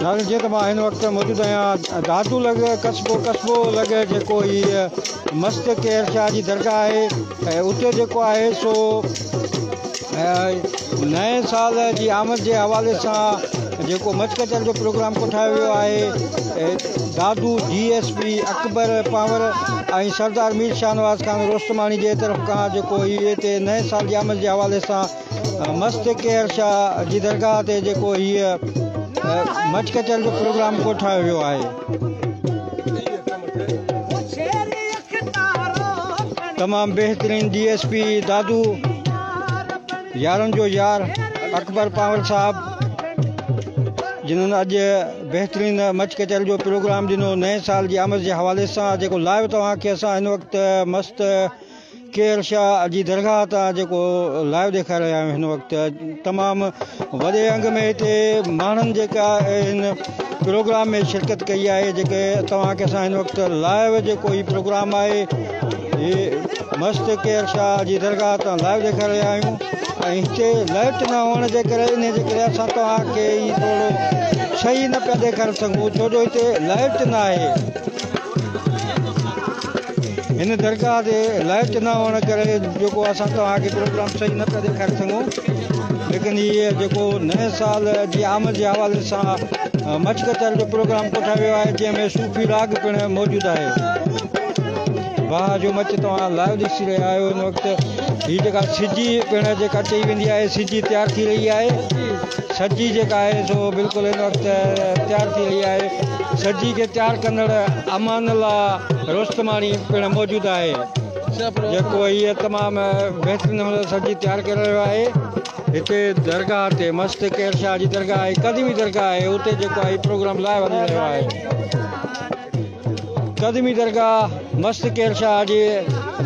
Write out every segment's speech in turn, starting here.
ناظرين جيئن ته مان هن وقت موجود آهيان دادو لڳ قصبو قصبو لڳ جيڪو هي مست ڪير شاهه جي درگاهه آهي ۽ اتي جيڪو آهي سو نئين سال جي آمد جي حوالي سان جيڪو مچ ڪچر جو پروگرام ڪوٺايو ويو آهي Dadu D S P Akbar Panhwar ۽ Sardar Mir Shahnawaz Khan Rostamani جي طرف کان جيڪو هي هتي نئين سال جي آمد جي حوالي سان مست ڪير شاهه جي درگاهه تي جيڪو هيء مچ ڪچر جو پروگرام ڪوٺايو ويو آهي. تمام بهترين ڊي ايس پي دادو يارن جو يار اڪبر پانور صاحب جنھن اڄ بهترين مچ ڪچر جو پروگرام ڏنو نئين سال جي آمد جي حوالي سان جيڪو لائيو توهان کي اسان هن وقت مست ڪير شاهه جي درگاهه تان جيڪو لائيو ڏيکاري رهيا آهيون هن وقت تمام وڏي انگ ۾ هتي ماڻهن جيڪا هن پروگرام ۾ شرڪت ڪئي آهي جيڪي توهان کي اسان هن وقت لائيو جيڪو هي پروگرام آهي هي مست ڪير شاهه جي درگاهه تان لائيو ڏيکاري رهيا آهيون ۽ هتي لائٽ نه هئڻ جي ڪري ان جي ڪري اسان توهان کي هي ٿورو صحيح نه پيا ڏيکاري سگهون ڇو جو هتي لائٽ نه آهي هن درگاهه تي لائٽ نه هئڻ ڪري جيڪو اسان توهان کي پروگرام صحيح نه پيا ڏيکاري سگهون ليڪن هي جيڪو نئين سال جي آمد جي حوالي سان مچ ڪچر جو پروگرام ڪوٺايو ويو آهي جنهن ۾ صوفي راڳ پڻ موجود آهي باهه جو مچ توهان لائيو ڏسي رهيا آهيو هن وقت هي جيڪا سجي پڻ جيڪا چئي ويندي آهي سجي تيار ٿي رهي آهي سجي جيڪا آهي سو بلڪل هن وقت تيار ٿي رهي آهي. سجي کي تيار ڪندڙ امان الله رستماڻي پڻ موجود آهي جيڪو هيء تمام بهترين نموني سان سجي تيار ڪري رهيو آهي. هتي درگاهه تي مست ڪير شاهه جي درگاهه آهي قديمي درگاهه آهي اتي جيڪو آهي پروگرام لاء وڃي رهيو آهي. قديمي درگاهه مست ڪير شاهه جي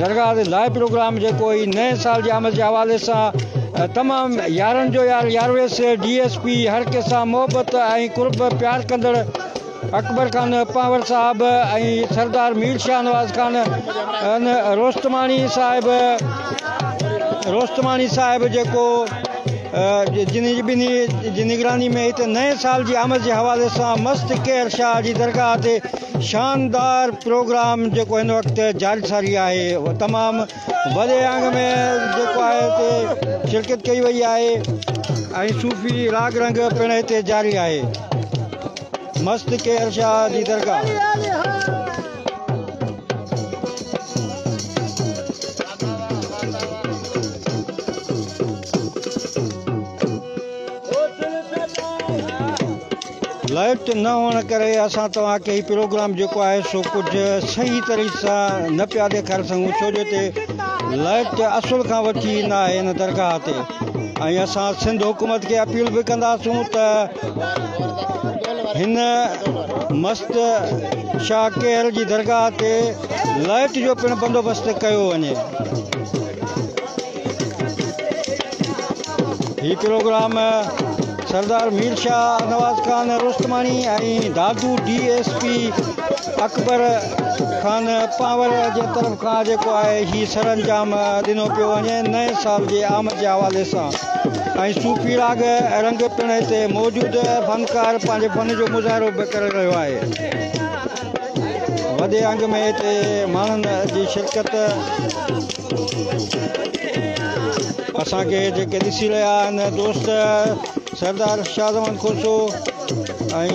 درگاهه تي لائيو پروگرام جيڪو هي نئين سال جي آمد جي حوالي سان تمام يارن جو يار يارويس ڊي ايس پي هر ڪنهن سان محبت ۽ قرب پيار ڪندڙ اڪبر خان پانور صاحب ۽ سردار مير شاهنواز خان روستماڻي صاحب روستماڻي صاحب جيڪو جن جي ٻنهي جي نگراني ۾ هتي نئين سال جي آمد جي حوالي سان مست ڪير شاهه جي درگاهه تي شاندار پروگرام جيڪو هن وقت جاري ساري آهي تمام وڏي انگ ۾ جيڪو آهي هتي شرڪت ڪئي وئي آهي ۽ صوفي راڳ رنگ پڻ هتي جاري آهي مست ڪير شاهه جي درگاهه. لائٽ نه هئڻ ڪري اسان توهان کي هي پروگرام جيڪو آهي سو ڪجهه صحيح طريقي سان نه پيا ڏيکاري سگهون ڇو جو هتي لائٽ اصل کان وٺي نه آهي هن درگاهه تي ۽ اسان سنڌ حڪومت کي اپيل به ڪنداسون ته هن مست شاهه ڪيهر جي درگاهه تي لائٽ جو پڻ بندوبست ڪيو وڃي. هي programme Sardar Mir Shah Nawaz Khan Rostamani ۽ Dadu D S P Akbar Khan Panhwar جي طرف کان جيڪو آهي هي سرانجام ڏنو پيو وڃي نئين سال جي آمد جي حوالي سان ۽ صوفي راڳ رنگ پڻ هتي موجود فنڪار پنهنجي فن جو مظاهرو به ڪري رهيو آهي وڏي انگ ۾ هتي ماڻهن جي شرڪت اسان کي جيڪي ڏسي رهيا آهن دوست سردار شاهزمان کوسو ۽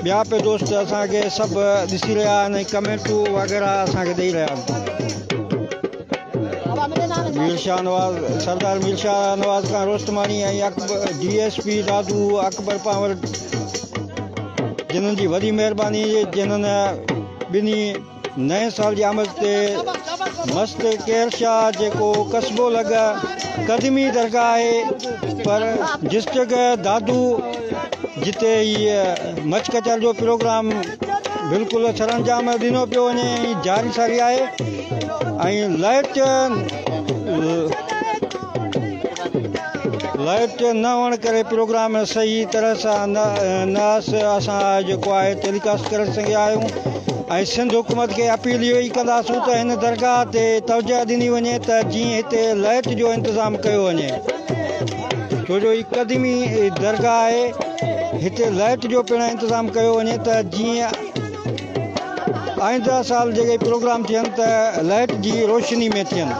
ٻيا به دوست اسان کي سڀ ڏسي رهيا آهن ۽ ڪمينٽون وغيره اسان کي ڏئي رهيا آهن مير شاهنواز سردار Mir Shahnawaz Khan Rostamani ۽ Akbar D S P Dadu Akbar Panhwar جنھن جي وڏي مهرباني جنھن ٻنهي نئين سال جي آمد تي مست ڪير شاهه جيڪو قصبو لڳ قديمي درگاهه آهي پر ڊسٽرڪٽ دادو جتي هي مچ ڪچر جو پروگرام بلڪل سرانجام ڏنو پيو وڃي ۽ جاري ساري آهي ۽ لائٽ لائٽ نه هئڻ ڪري پروگرام صحيح طرح سان نه نه اسان جيڪو آهي ٽيليڪاسٽ ڪري سگهيا آهيون ۽ سنڌ حڪومت کي اپيل اهو ئي ڪنداسون ته هن درگاهه تي توجه ڏني وڃي ته جيئن هتي لائٽ جو انتظام ڪيو وڃي ڇو جو هي قديمي درگاهه آهي هتي لائٽ جو پڻ انتظام ڪيو وڃي ته جيئن آئنده سال جيڪي پروگرام ٿين ته لائٽ جي روشني ۾ ٿين.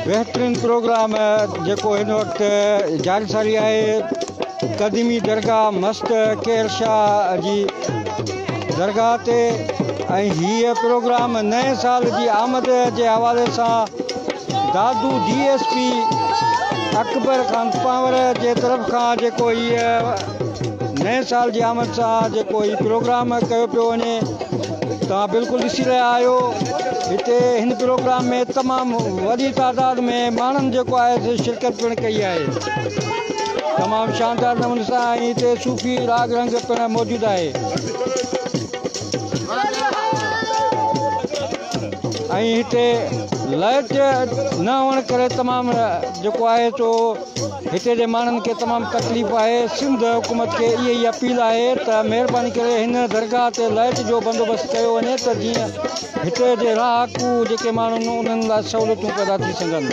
بهترين پروگرام جيڪو هن وقت جاري ساري آهي قديمي درگاهه مست ڪير شاهه جي درگاهه تي ۽ هيء پروگرام نئين سال جي آمد جي حوالي سان Dadu D S P Akbar Khan Panhwar جي طرف کان جيڪو هيء نئين سال جي آمد سان جيڪو هي پروگرام ڪيو پيو وڃي توهان بلڪل ڏسي رهيا آهيو هتي هن پروگرام ۾ تمام وڏي تعداد ۾ ماڻهن جيڪو آهي شرڪت پڻ ڪئي آهي تمام شاندار نموني سان ۽ هتي صوفي راڳ رنگ پڻ موجود آهي ۽ هتي لائٽ نه هئڻ ڪري تمام جيڪو آهي سو هتي جي ماڻهن کي تمام تڪليف آهي سنڌ حڪومت کي اها ئي اپيل آهي ته مهرباني ڪري هن درگاهه تي لائٽ جو بندوبست ڪيو وڃي ته جيئن هتي جي رهاڪو جيڪي ماڻهو انهن لاء سهولتون پيدا ٿي سگهن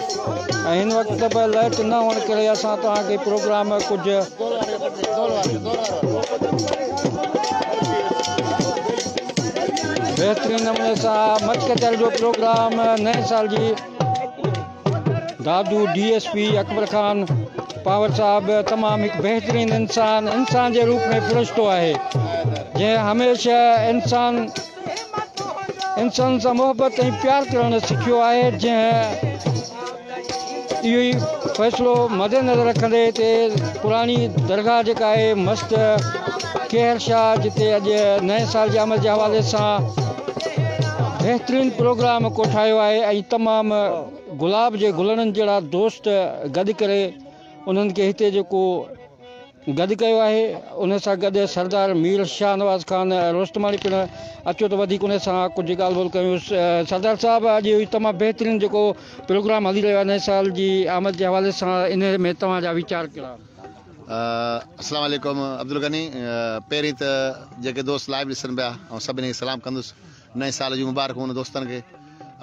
۽ هن وقت به لائٽ نه هئڻ ڪري اسان توهان کي پروگرام ڪجهه بهترين نموني سان مچ ڪچهري جو پروگرام نئين سال جي Dadu D S P Akbar Khan Panhwar صاحب تمام هڪ بهترين انسان انسان جي روپ ۾ فرشتو آهي جنهن هميشه انسان انسان سان محبت ۽ پيار ڪرڻ سکيو آهي جنهن اهو ئي فيصلو مد نظر رکندي هتي پراڻي درگاهه جيڪا آهي مست ڪيهر شاهه جتي اڄ نئين سال جي آمد جي حوالي سان بهترين پروگرام ڪوٺايو آهي ۽ تمام گلاب جي گلڙن جهڙا دوست گڏ ڪري انهن کي هتي جيڪو گڏ ڪيو آهي ان سان گڏ سردار مير شاهنواز خان روستماڻي پڻ اچو ته وڌيڪ ان سان ڪجهه ڳالهه ٻولهه ڪيون سردار صاحب اڄ هي تمام بهترين جيڪو پروگرام هلي رهيو آهي نئين سال جي آمد جي حوالي سان ان ۾ توهان جا ويچار ڪهڙا السلام عليڪم عبدالغني پهرين ته جيڪي دوست لائيو ڏسن پيا آئون سڀني کي سلام ڪندس نئين سال جون مبارڪون ان دوستن کي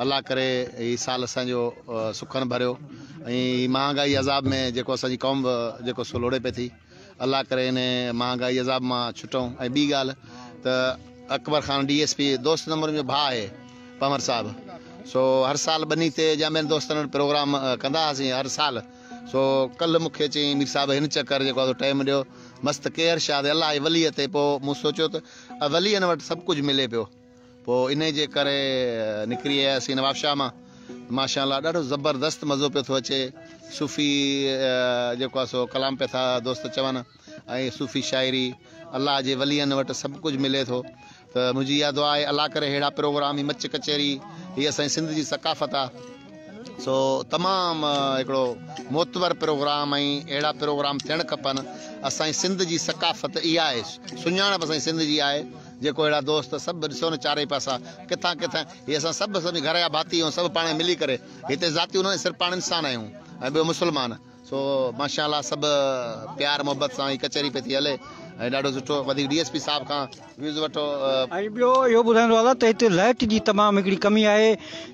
الله ڪري هي سال اسان جو سکن ڀريو ۽ هي مهانگائي عذاب ۾ جيڪو اسان جي قوم به جيڪو سو لوڙي پئي ٿي الله ڪري ان مهانگائي عذاب مان ڇٽون ۽ ٻي ڳالهه ته Akbar Khan D S P دوست نمبر منهنجو ڀاء آهي پنور صاحب سو هر سال ٻني تي يا ٻين دوستن وٽ پروگرام ڪندا هئاسين هر سال سو ڪلهه مون کي چيائين مير صاحب هن چڪر جيڪو آهي سو ٽائيم ڏيو مست ڪيهر شاهه تي الله جي ولي تي پوء مون سوچيو ته ولين وٽ سڀ ڪجهه ملي پيو پوء انهي جي ڪري نڪري آياسين نوابشاهه مان. ماشاء الله ڏاڍو زبردست مزو پيو ٿو اچي. صوفي جيڪو آهي سو ڪلام پيا ٿا دوست چون ۽ صوفي شاعري الله جي ولين وٽ سڀ ڪجهه ملي ٿو ته منهنجي اها دعا آهي الله ڪري ههڙا پروگرام هي مچ ڪچهري هي اسان جي سنڌ جي ثقافت آهي. سو تمام هڪڙو معتبر پروگرام ۽ اهڙا پروگرام ٿيڻ کپن. اسان جي سنڌ جي ثقافت اها آهي، سڃاڻپ اسان جي سنڌ جي آهي. جيڪو اهڙا دوست سڀ ڏسو نه چارئي پاسا ڪٿان ڪٿان هي اسان سڀ سڀني گهر جا ڀاتي آهيون، سڀ پاڻ ۾ ملي ڪري هتي ذاتيون نه صرف پاڻ انسان آهيون ۽ ٻيو مسلمان. سو ماشاء الله سڀ پيار محبت سان هي ڪچهري پئي ٿي هلي ۽ ڏاڍو سٺو. وڌيڪ ڊي ايس پي صاحب کان ويوز وٺو. ۽ ٻيو اهو ٻڌائيندو هلان ته هتي لائٽ جي تمام هڪڙي ڪمي آهي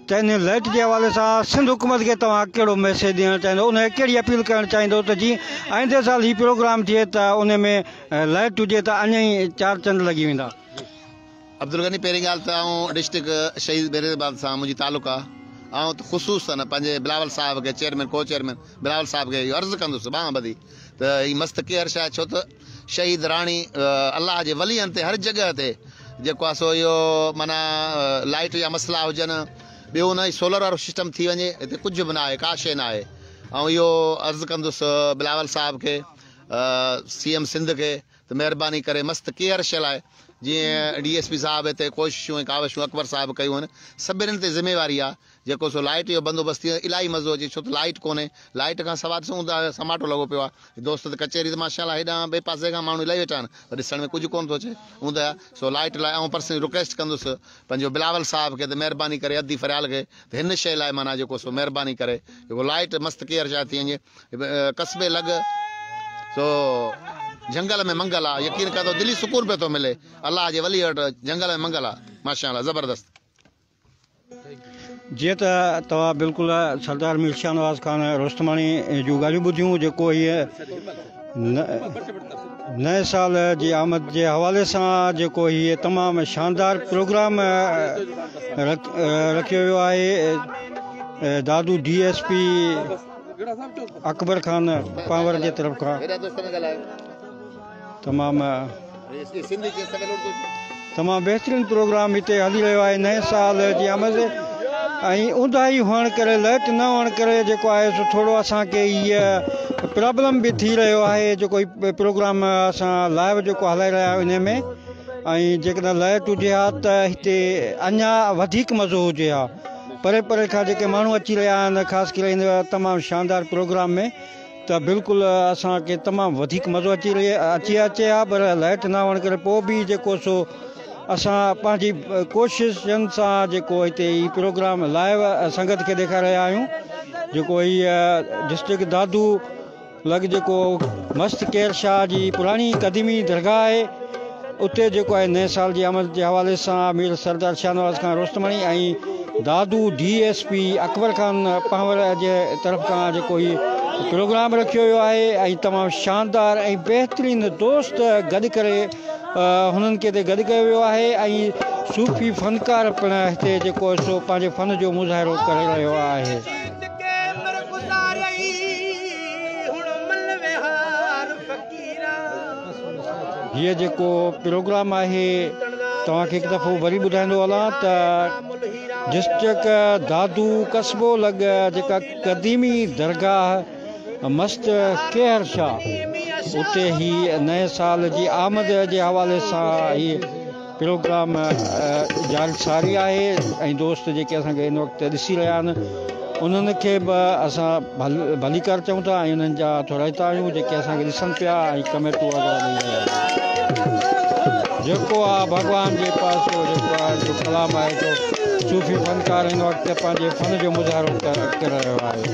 ته ان لائٽ جي حوالي سان سنڌ حڪومت کي توهان ڪهڙو ميسيج ڏيڻ چاهيندو، ان کي ڪهڙي اپيل ڪرڻ چاهيندو ته جيئن آئندي سال هي پروگرام ٿئي ته ان ۾ لائٽ هجي ته اڃا ئي چار چنڊ لڳي ويندا. عبدالغني پهرين ڳالهه ته آئون ڊسٽرڪٽ شهيد بينظير آباد سان منهنجي تعلق آ، آئون ته خصوصن پنهنجي بلاول صاحب کي چيئرمين ڪو چيئرمين بلاول صاحب کي اهو عرض ڪندس ٻانهن ٻڌي ته هي مست ڪيهر شاهه ڇو ته شهيد راڻي الله جي ولين تي هر جڳهه تي جيڪو آ سو اهو معنيٰ لائٽ جا مسئلا هجن ٻيو نه سولر وارو سسٽم ٿي وڃي هتي ڪجهه به نه آهي ڪا شيء نه آهي. آئون اهو عرض ڪندس بلاول صاحب کي سي ايم سنڌ کي ته مهرباني ڪري مست ڪيهر شيء لاء جيئن ڊي ايس پي صاحب هتي ڪوششون ۽ ڪاوشون اڪبر صاحب ڪيون آهن سڀني تي ذميواري آ جيڪو سو لائيٽ جو بندوبست ٿي الاهي مزو اچي ڇو ته لائيٽ ڪونهي لائيٽ کان سوا ڏسون ته سماٽو لڳو پيو آ دوست ته ڪچهري ته ماشاء الله هيڏانهن ٻئي پاسي کان ماڻهو الاهي ويٺا آهن پر ڏسڻ ۾ ڪجهه ڪونه ٿو اچي اوندهه آ سو لائيٽ لاء آئون پرسنلي رڪويسٽ ڪندس پنهنجو بلاول صاحب کي ته مهرباني ڪري ادي فريال کي ته هن شيء لاء معنيٰ جيڪو سو مهرباني ڪري جيڪو لائيٽ مست ڪيئر شايد ٿي وڃي قصبي لڳ سو جهنگل ۾ منگل آ يقين ڪر ته دلي سڪون پيو ٿو ملي الله جي ولي وٽ جهنگل ۾ منگل آ ماشاء الله زبردست. جيئن ته توهان بلڪل سردار مير شاهنواز خان رستماڻي جون ڳالهيون ٻڌيون جيڪو هيء نئين سال جي آمد جي حوالي سان جيڪو هيء تمام شاندار پروگرام رکيو ويو آهي Dadu D S P Akbar Khan Panhwar جي طرف کان تمام تمام بهترين پروگرام هتي هلي رهيو آهي نئين سال جي آمد ۽ اونداهي هئڻ ڪري لائٽ نه هئڻ ڪري جيڪو آهي سو ٿورو اسان کي هيء پرابلم به ٿي رهيو آهي جيڪو هي پروگرام اسان لائيو جيڪو هلائي رهيا آهيون ان ۾ ۽ جيڪڏهن لائٽ هجي ها ته هتي اڃا وڌيڪ مزو هجي ها پري پري کان جيڪي ماڻهو اچي رهيا آهن خاص ڪري هن تمام شاندار پروگرام ۾ ته بلڪل اسان کي تمام وڌيڪ مزو اچي رهي اچي اچي ها پر لائٽ نه هئڻ ڪري پوء به جيڪو سو اسان پنهنجي ڪوششن سان جيڪو هتي هي پروگرام لائيو سنگت کي ڏيکاري رهيا آهيون جيڪو هي ڊسٽرڪٽ دادو لڳ جيڪو مست ڪير شاهه جي پراڻي قديمي درگاهه آهي اتي جيڪو آهي نئين سال جي آمد جي حوالي سان مير سردار Shahnawaz Khan Rostamani ۽ Dadu D S P Akbar Khan Panhwar جي طرف کان جيڪو هي پروگرام رکيو ويو آهي ۽ تمام شاندار ۽ بهترين دوست گڏ ڪري هنن کي هتي گڏ ڪيو ويو آهي ۽ صوفي فنڪار پڻ هتي جيڪو سو پنهنجي فن جو مظاهرو ڪري رهيو آهي. هيء جيڪو پروگرام آهي توهان کي هڪ دفعو وري ٻڌائيندو هلان ته ڊسٽرڪٽ دادو قصبو لڳ جيڪا قديمي درگاهه مست ڪيهر شاهه اتي هي نئين سال جي آمد جي حوالي سان هي پروگرام جاري ساري آهي ۽ دوست جيڪي اسان کي هن وقت ڏسي رهيا آهن انهن کي به اسان ڀليڪار چئون ٿا ۽ انهن جا ٿورائتا آهيون جيڪي اسان کي ڏسن پيا ۽ ڪمينٽون وغيره ڏئي رهيا آهن. جيڪو آ ڀڳوان جي پاسو جيڪو آ جو ڪلام آهي سو صوفي فنڪار هن وقت پنهنجي فن جو مظاهرو ڪري رهيو آهي.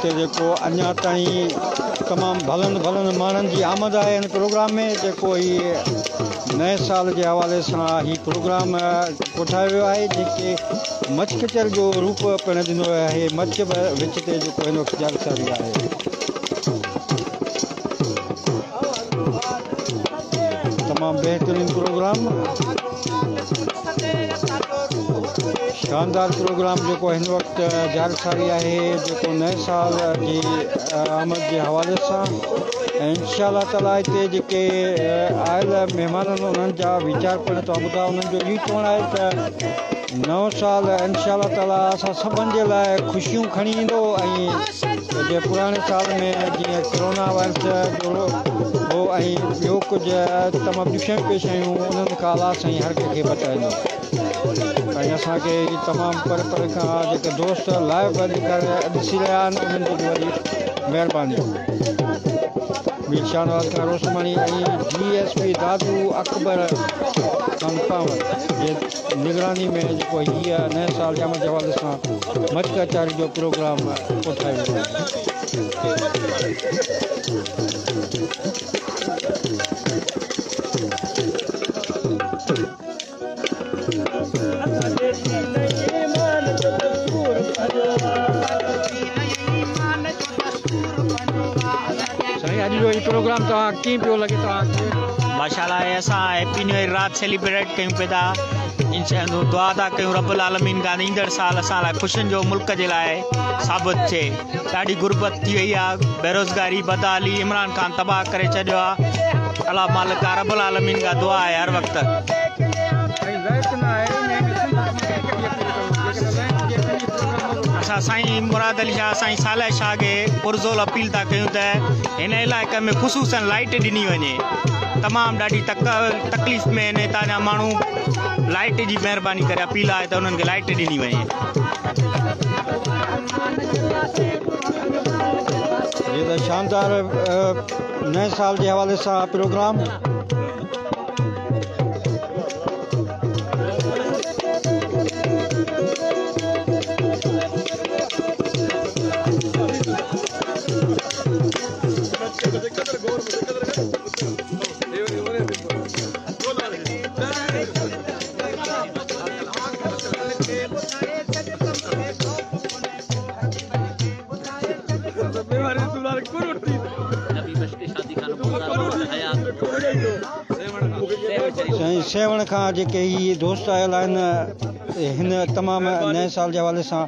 هتي جيڪو اڃا تائين تمام ڀلن ڀلن ماڻهن جي آمد آهي هن پروگرام ۾ جيڪو هي نئين سال جي حوالي سان هي پروگرام ڪوٺايو ويو آهي جنهن کي مچ ڪچر جو روپ پڻ ڏنو ويو آهي مچ به وچ تي جيڪو هن وقت جاري ساري آهي. تمام بهترين پروگرام. شاندار پروگرام جيڪو هن وقت جاري ساري آهي جيڪو نئين سال جي آمد جي حوالي سان ۽ انشاء الله تعالي هتي جيڪي آيل مهمان آهن انهن جا ويچار پڻ توهان ٻڌا انهن جو اهو چوڻ آهي ته نئون سال انشاء الله تعالي اسان سڀن جي لاء خوشيون کڻي ايندو ۽ جي پراڻي سال ۾ جيئن ڪرونا وائرس جو هو ۽ ٻيو ڪجهه تمام ڏکيائيون پيش آيون انهن کان الله سائين هر ڪنهن کي بچائيندو ۽ اسان کي هي تمام پري پري کان جيڪي دوست لائيو ڏسي رهيا آهن انهن جي به وڏي مهرباني. Mir Shahnawaz Khan Rostamani ۽ D S P Dadu Akbar Khan Panhwar جي نگراني ۾ جيڪو هي نئين سال جي آمد جي حوالي سان مچ ڪچهري جو پروگرام ڪوٺايو ويو آهي. سائين اڄ جو هي پروگرام توهان ڪيئن پيو لڳي توهان کي؟ ماشاءالله اسان هيپي نيو ايئر رات سيليبريٽ ڪيون پئي ٿا انشاء الله دعا ٿا ڪيون رب العالمين کان ايندڙ سال اسان لاء خوشين جو ملڪ جي لاء ثابت ٿئي ڏاڍي غربت ٿي وئي آ بيروزگاري بدحالي عمران خان تباهه ڪري ڇڏيو آ الله مالڪ آ رب العالمين کان دعا آهي هر وقت. اسان سائين مراد علي شاهه سائين صالح شاهه کي پرزور اپيل ٿا ڪيون ته هن علائقي ۾ خصوصن لائٽ ڏني وڃي تمام ڏاڍي تڪليف ۾ آهن هتان جا ماڻهو لائٽ جي مهرباني ڪري اپيل آهي ته انهن کي لائٽ ڏني وڃي. جي ته شاندار نئين سال جي حوالي سان پروگرام. سائين سيوهڻ کان جيڪي هي دوست آيل آهن هن تمام نئين سال جي حوالي سان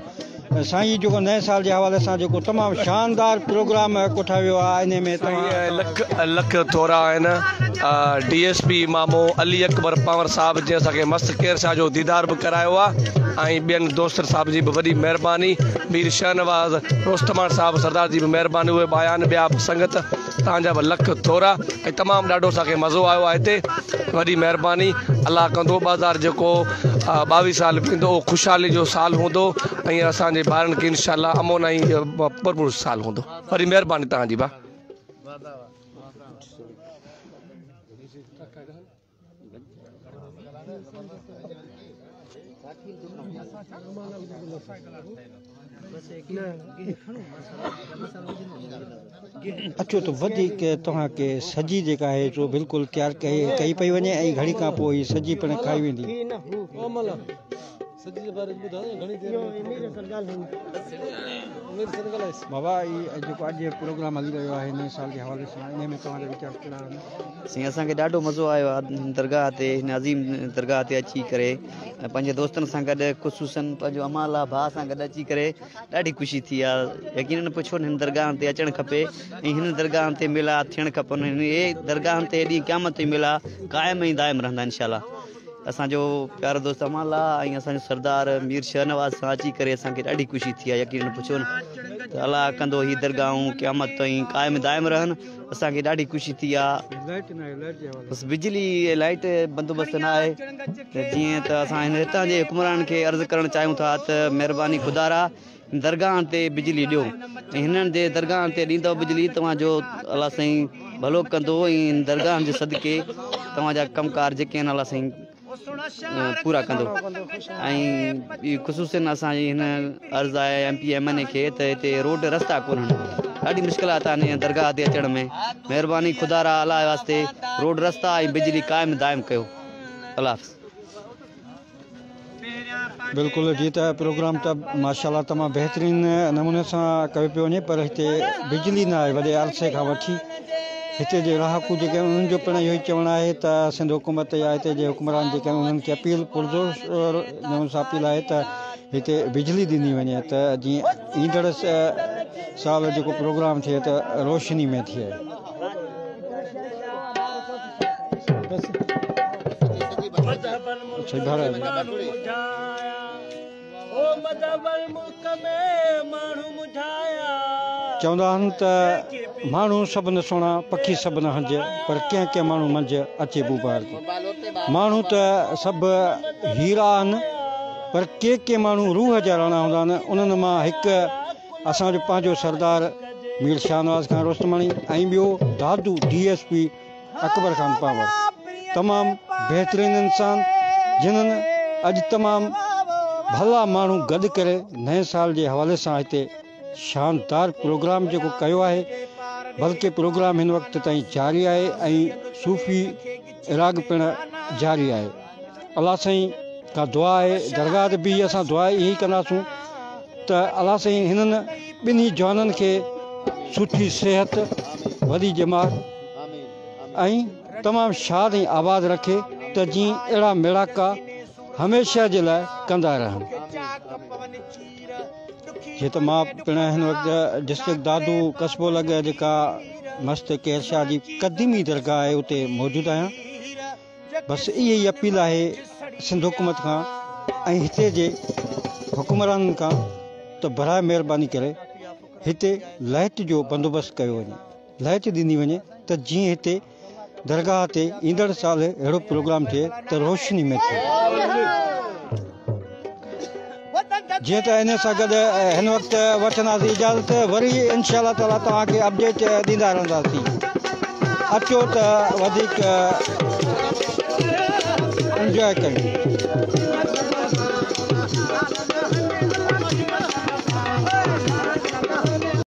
سائين هي جيڪو نئين سال جي حوالي سان جيڪو تمام شاندار پروگرام ڪوٺايو ويو آهي انهي ۾ سائين لک لک ٿورا آهن ڊي ايس پي مامو علي اڪبر پنور صاحب جنهن اسان کي مست ڪير شاهه جو ديدار به ڪرايو آهي ۽ ٻين دوستن صاحب جي به وڏي مهرباني مير شاهنواز روستمان صاحب سردار جي به مهرباني اهي به آيا آهن ٻيا به سنگت توهان جا به لک ٿورا ۽ تمام ڏاڍو اسان کي مزو آيو آهي هتي وڏي مهرباني الله ڪندو 2000 جيڪو 22 سال به ايندو اهو خوشحالي جو سال هوندو ۽ اسان جي ٻارن کي انشاء الله امن ۽ ڀرپور سال هوندو وڏي مهرباني توهان جي ڀا. اچو ته وڌيڪ توهان کي سجي جيڪا آهي سو بلڪل تيار ڪئي پئي وڃي ۽ گهڙي کان پوء هي سجي پڻ کائي ويندي. بابا هي جيڪو اڄ پروگرام هلي رهيو آهي نئين سال جي حوالي سان انهي ۾ توهان جا ويچار ڪهڙا آهن؟ سائين اسان کي ڏاڍو مزو آيو آهي هن درگاهه تي هن عظيم درگاهه تي اچي ڪري ۽ پنهنجي دوستن سان گڏ خصوصن پنهنجو امان الله ڀاء سان گڏ اچي ڪري ڏاڍي خوشي ٿي آهي يقينن پڇو هن درگاهن تي اچڻ کپي ۽ هن درگاهن تي ميلا ٿيڻ کپن هي درگاهن تي ڏينهن قيامت تائين ميلا قائم ۽ دائم رهندا انشاء الله اسان جو پيارو دوست امان الله ۽ اسان جو سردار مير شهنواز سان اچي ڪري اسان کي ڏاڍي خوشي ٿي آهي يقينن پڇو نه ته الله ڪندو هي درگاهون قيامت تائين قائم دائم رهن اسان کي ڏاڍي خوشي ٿي آهي بس بجلي لائٽ بندوبست نه آهي ته جيئن ته اسان هن هتان جي حڪمرانن کي عرض ڪرڻ چاهيون ٿا ته مهرباني خدا را درگاهن تي بجلي ڏيو ۽ هنن جي درگاهن تي ڏيندؤ بجلي توهان جو الله سائين ڀلو ڪندو ۽ هن درگاهن جي صدقي توهان جا ڪم ڪار جيڪي آهن الله سائين پورا ڪندو ۽ خصوصن اسان جي هن عرض آهي M P M N A کي ته هتي روڊ رستا ڪونهن ڏاڍي مشڪلات آهن هن درگاهه تي اچڻ ۾ مهرباني خدا را الله واسطي روڊ رستا ۽ بجلي قائم دائم ڪيو الله حافظ. بلڪل جي ته پروگرام ته ماشاء الله تمام بهترين نموني سان ڪيو پيو وڃي پر هتي بجلي نه آهي وڏي عرصي کان وٺي هتي جي رهاڪو جيڪي آهن انهن جو پڻ اهو ئي چوڻ آهي ته سنڌ حڪومت يا هتي جي حڪمران جيڪي آهن انهن کي اپيل پرزور نموني سان اپيل آهي ته. هتي بجلي ڏني وڃي ته جيئن ايندڙ سال جيڪو پروگرام ٿئي ته روشني ۾ ٿئي. چوندا آهن ته ماڻهو سڀ نه سهڻا، پکي سڀ نه هنج، پر ڪنهن ڪنهن ماڻهو منجهه اچي بو بهار جي. ماڻهو ته سڀ هيرا آهن، پر ڪي ڪي ماڻهو روح جا راڻا هوندا آهن. انهن مان هڪ اسان جو پنهنجو سردار مير شاهنواز خان رستماڻي ۽ ٻيو Dadu D S P Akbar Khan Panhwar تمام بهترين انسان جنھن اڄ تمام ڀلا ماڻهو گڏ ڪري نئين سال جي حوالي سان هتي شاندار پروگرام جيڪو ڪيو آهي بلڪه پروگرام هن وقت تائين جاري آهي ۽ صوفي راڳ پڻ جاري آهي الله سائين کان دعا آهي درگاهه تي بيهي اسان دعا اها ئي ڪنداسون ته الله سائين هنن ٻنهي جوانن کي سٺي صحت وڏي ڄمار ۽ تمام شاد ۽ آباد رکي ته جيئن اهڙا ميڙاڪا هميشه جي لاء ڪندا رهن. جيئن ته مان پڻ هن وقت ڊسٽرڪٽ دادو قصبو لڳ جيڪا مست ڪير شاهه جي قديمي درگاهه آهي اتي موجود آهيان. بس اها ئي اپيل آهي سنڌ حڪومت کان ۽ هتي جي حڪمرانن کان ته براء مهرباني ڪري هتي لائٽ جو بندوبست ڪيو وڃي. لائٽ ڏني وڃي ته جيئن هتي درگاهه تي ايندڙ سال اهڙو پروگرام ٿئي ته روشني ۾ ٿئي. جيئن ته انهي سان گڏ هن وقت وٺنداسين اجازت وري انشاء الله تعالي توهان کي اپڊيٽ ڏيندا رهنداسين اچو ته وڌيڪ انجوائي ڪريون.